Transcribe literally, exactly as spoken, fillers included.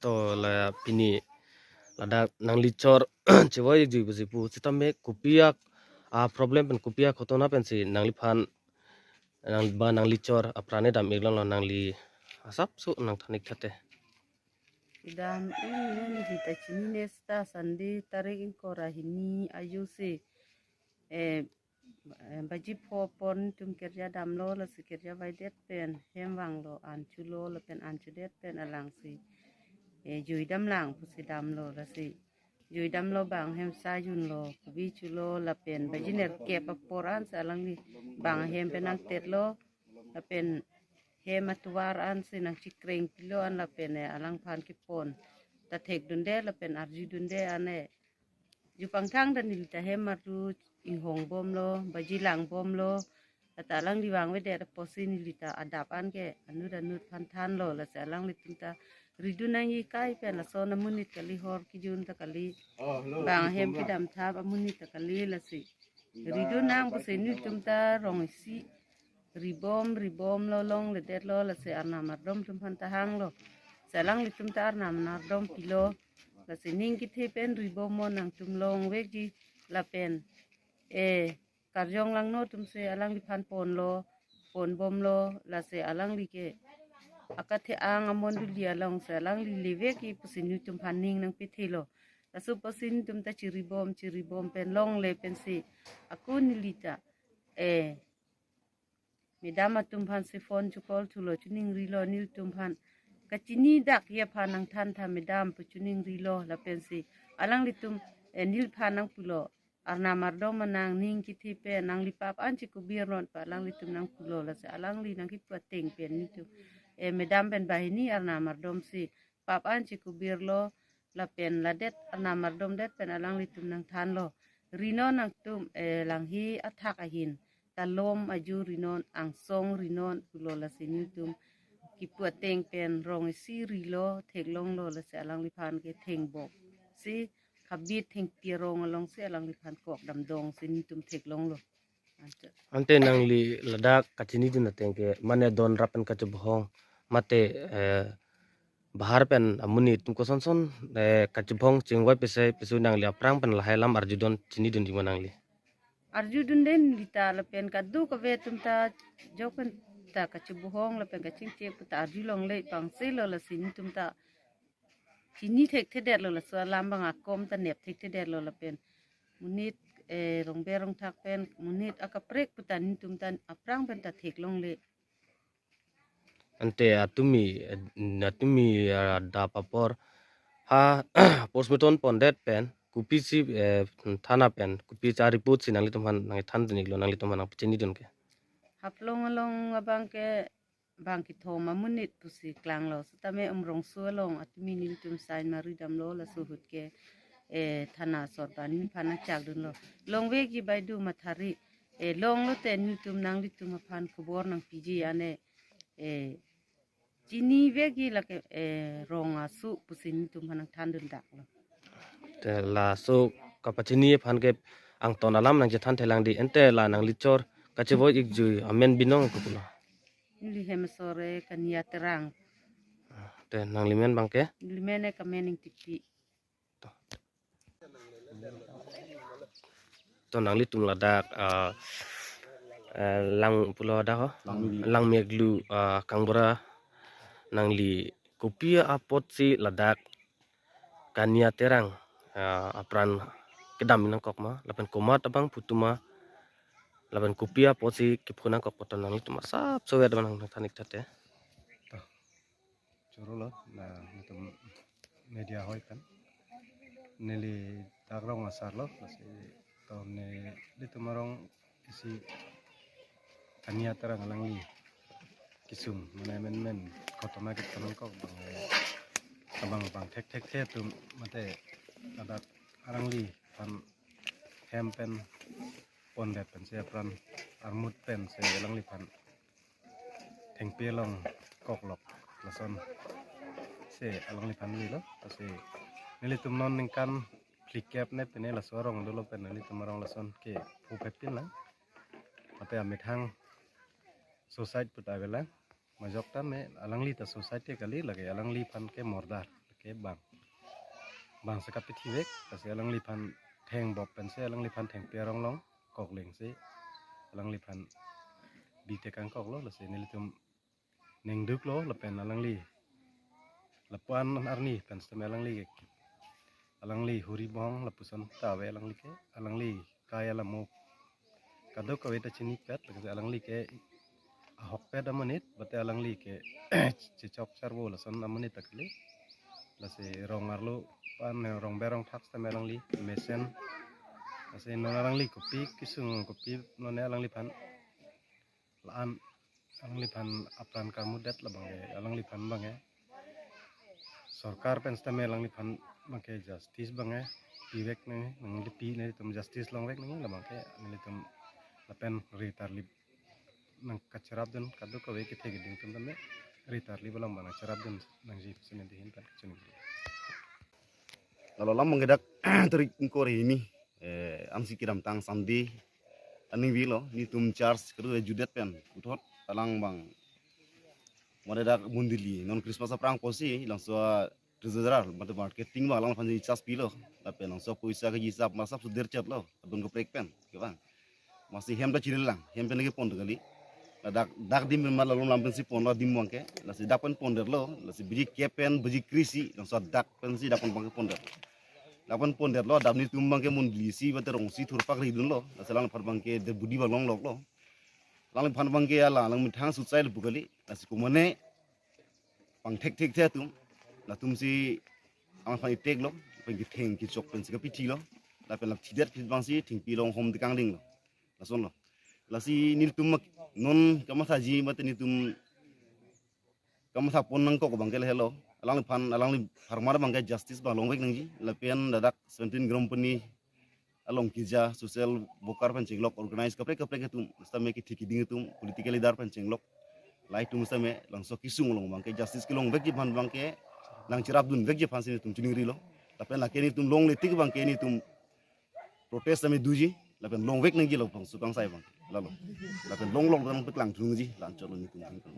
To la pini ladak nangli chor chevoi-ikjui pusi pu, sitame kopi a, a problem pen kopi a ghotona pensi nangliphan nang ba nangli chor apran kedam-iklonglo, nangli asapso nangthan-ik tha te. Kedam-ik neli ta chinine seta Sunday tarik ingkoi ra hini ajo si, eh, eh, baji pho apor netum kerja damlo, lasi kerja vaidet pen hem vanglo, an chulo, lapen an chudet pen alangsi, eh, jui damlang pusi damlo, lasi jui damlo, bang hem sa junlo, kopi chulo, lapen baji nerkep apor ansi alangli bang hem pen nangtetlo, lapen hem atovar ansi nangchikreng pilo an, lapen, eh, alangphan kepon ta thekdunde lapen arjudunde an, eh, jupangthang ta neli ta hem arlu inghong bomlo, baji lang bomlo, lata alangli vangvedet apotsi neli ta adap an ke anut anut aphan thanlo, lasi alanglitum ta ridun nangji kai pen lason amonit kali, hor kejun ta kali, bang hem kedam thap amonit ta kali, lasi ridun nang pusi nelitum ta rong isi ribom ribomlo, longledetlo, lasi arnam ardom atum aphan ta hanglo. Si alanglitum ta arnam ardom pilo, lasi ning kethe pen ribom mo nangtum longvekji lapen, eh, karjong langno atumsi alangliphan ponlo, pon bomlo, lasi alangli ke akathe-ang amondoli alongsi alangli levekji pusi nelitum aphan ning nangpethelo. Laso pusi nelitum ta chiribom chiribom pen longle pensi ako neli ta, eh, madam atum aphansi phone chocall thulo, chuningrilo nelitum aphan. Kachini dakji aphan nangthan tha madam pu chuningrilo, lapensi alanglitum, eh, neliphan nangpulo, arnam ardom ma nang ning kethe pen nangli pap an chikubir non pu alanglitum nangpulo, lasi alangli nangkipu ateng pen nelitum, eh, madam pen banghini arnam ardomsi pap an chikubirlo, lapen ladet arnam ardomdet pen alanglitum nangthanlo. Rinon nangtum, eh, langhi athak ahin ta lom aju rinon, angsong rinon pulo, lasi nelitum kipu ateng pen rong isi rilo, theklonglo, lasi alangliphan ke thengbok si kabit thengpi arong alongsi alangliphan kok damdong si nelitum theklonglo. Ante. Ante nangli ladak kachinidun ateng ke mane don rap pen kachebohong mate, eh, bahar pen amonit atum kosonson, eh, kachebohong chingvai pese pesu nangli aphrang pen lahai alam arjudon chinidunji ma nangli? Arjudunde neli ta lapen kadokave atum ta jok pen ta kachebohong lapen kachingchek pu ta arjulongle, pangselo, lasi nelitum ta chini thekthedetlo, laso alam abang akom ta nep thekthedetlo, lapen monit, eh, rongber rongthak pen monit akaprek pu ta nelitum ta aphrang pen ta theklongle. Ante atumi, eh, atumi, ah, adap apor ha postmortem pondet pen kopisi, eh, thana pen kopisi a-report si nanglitum aphan nangthandun-iklo, nanglitum aphan nangpachinidun ke? Haflong along abang ke bang kethom amonit pusi klanglo, sitame Umrongso along atumi nelitum sign mari damlo, laso ahut ke, eh, thana asor pen neliphan nangchakdunlo. Longvekji baidu mathari, eh, longlote nelitum nanglitum aphan khobor nangpiji ane, eh, chinivekji lake, eh, rong asu pusi nelitum aphan nangthandundaklo. Te laso kapachini aphan ke angton alam nangchethan thelang dei, ante la nangli chor kachevoi-ikjui amen binong kopulo? Neli hem asor ke Kania Terang. Te nangli men abang ke? Neli men ke Kamening Tipi. To nanglitum ladak, ah, eh, lang pulo dak ho? Langmeglu. Langmeglu, ah, Kangbura, nangli kopi apotsi ladak Kania Terang, ah, apran kedam nangkok ma, lapen komat abang putu ma, lapen kopi apotsi kepho nangkok pu ta nanglitum asapso vet abang nangthan-ik tha te. Choro lo, la nelitum media hoi pen. Neli dak rong asarlo, lasi to nelitum arong isi Kania Terang alangli kesung, mane menmen ghotona kethek nangkok abang, abang abang thekthekthe atum mate ladak alangliphan hem pen pondet pensi apran armut pensi alangliphan thengpi along koklok, lasonsi alangliphan lilo. Lasi nelitum non ningkan phlikep ne pine laso arong dolo pen nelitum arong lason kepho phepin lang. Mate amethang suicide pu ta avelang. Majok tame alangli ta suicide ke kali, lake alangliphan ke murder. ke bang, bang sekapi thivek, lasi alangliphan theng bop pensi alangliphan thengpi arong long koklengsi alangliphan bi tekang koklo, lasi nelitum ningduklo lapen alangli lapu-an arni pen sitame alangli ke, alangli huri bong lapuson ta ave alangli ke, alangli kai alamo kadokave ta chinipet, lasi alangli ke ahokpet amonit, bate alangli ke chechok charvo lason amonit ta kali. Lasi rong arlo pan rong berong thak sitame alangli mesen. Lasi non alangli kopi kesung, kopi non alangliphan la-an, alangliphan apran kamudet labang ke, alangliphan abang ke sorkar pen sitame alangliphan abang ke justice abang ke pivek nang, nangli pi nangtum justice longvek nang labang ke, nelitum lapen ri tarlip nangkacherapdun, kadokave kethe keding atum tame ri tarlip alam abang nangcherapdun nangji pusi neli ahin pen kachiningri. Lalo alam abang ke dak tarik ingkoi ra hini, eh, amsi kedamtang Sunday aningvelo, netum church kedo judet pen puthot alang abang mane dak mondoli non Christmas aphrang pusi, laso treasurer mate marketing abang alangphan charge pilo, lapen laso poisa kejisap masap suder chatlo, adon kaprek pen ke bang. Masi hem ta chirilang, hem pen ke pon kali. Ladak, dak adim pen ma larum lam pensi ponlo adim abang ke. Lasi dak pen pondetlo, lasi biji kep pen, biji krisi, laso dak pensi dak pen abang ke pondet. Dak pen pondetlo, dak netum abang ke mondoli isi bate rong isi thurpak ridunlo, lasi alangliphan abang ke deputy abang longloklo. Alangliphan abang ke ala, alang methang sutsai le pu kali, lasi komane pangthek thekthe atum, latumsi alangliphan iteklo, pen ketheng kechok pensi kapithilo, lapen lap thidet phit abangsi thengpi along hom tekang dinglo. Lasonlo. Lasi nelitum mak-, non kamathaji mate netum kamathapon nangkok abang ke lahelo. Alangliphan, alangli pharmar abang ke justice abang longvek nangji. Lapen ladak seventeen Gram Puni along keja social worker pen chenglok, organize kaprek kaprek atum, sitame kethe keding atum, political leader pen chenglok, lahai atum sitame laso kesung along abang ke justice kelongvekji aphan abang ke nangcherapdunvekji aphansi netum chiningrilo. Lapen lake netum longle tik abang ke netum protest sitame doji, lapen longvek nangji labangso kangsai abang ke. Lalo. Lapen longlok abang paklang thunungji, la-anchotlo netum.